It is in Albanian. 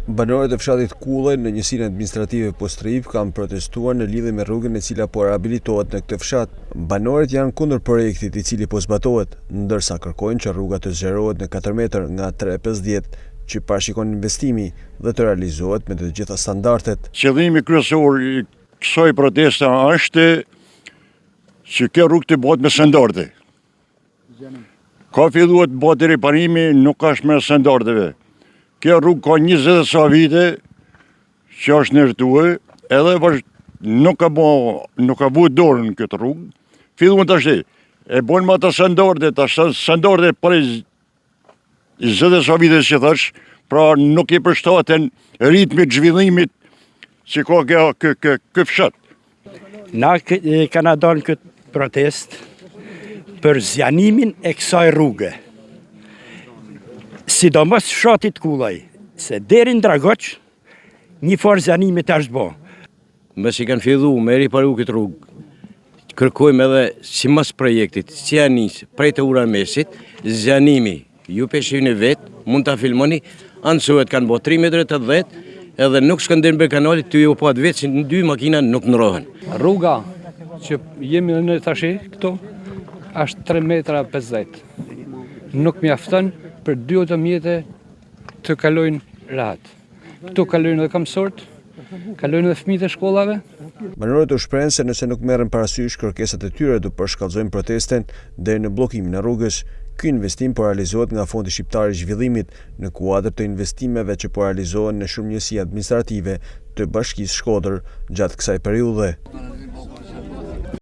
Banorët e fshatit Kullaj në njësinë administrative Postribë kanë protestuar në lidhje me rrugën e cila po rehabilitohet në këtë fshat. Banorët janë kundër projektit i cili po zbatohet, ndërsa kërkojnë që rruga të zgjerohet në 4 metër nga 3.50 që parashikon investimi dhe të realizohet me të gjitha standardet. Qëllimi kryesor i kësaj proteste është që kjo rrugë të bëhet me standarde. Ka filluar të bëhet riparimi, nuk është me standardeve. Kjo rrugë ka 20 e sa vite që është ndërtue, edhe vazh, nuk ka bo, nuk ka vu dorën në këtë rrugë. Filluan tash e bojnë me ato standarde, tash standarde prej 20 e sa vite që thash, pra nuk i përshtaten ritmit zhvillimit që ka kjo, kë, kë, kë fshat. Na kena dalë në këtë protest për zgjanimin e kësaj rruge. Sidomos fshatit Kullaj, se deri në Dragoq, një farë zgjanimi është bo. Masi kanë fillu me riparu këtë rrugë, kërkojmë edhe simas projektit, si janë nisë, prej te ura e mesit, zgjanimi, ju pe shihni vetë, mund ta filmoni, anësuet kanë bo 3 metre 80, edhe nuk shkon deri në kanalit, ty ju po atë vetë, si në dy makina nuk ndrohen. Rruga që jemi në tashi këtu, është 3 metra 50. Nuk mjafton për dy automjete të kalojnë rahat. Këtu kalojnë edhe kamsorët, kalojnë edhe fëmijët e shkollave. Banorët u shprehën se nëse nuk merren parasysh kërkesat e tyre do përshkallëzojnë protestën deri në bllokimin e rrugës. Ky investim po realizohet nga Fondi Shqiptar i Zhvillimit në kuadër të investimeve që po realizohen në shumë njësi administrative të Bashkisë Shkodër gjatë kësaj periudhe.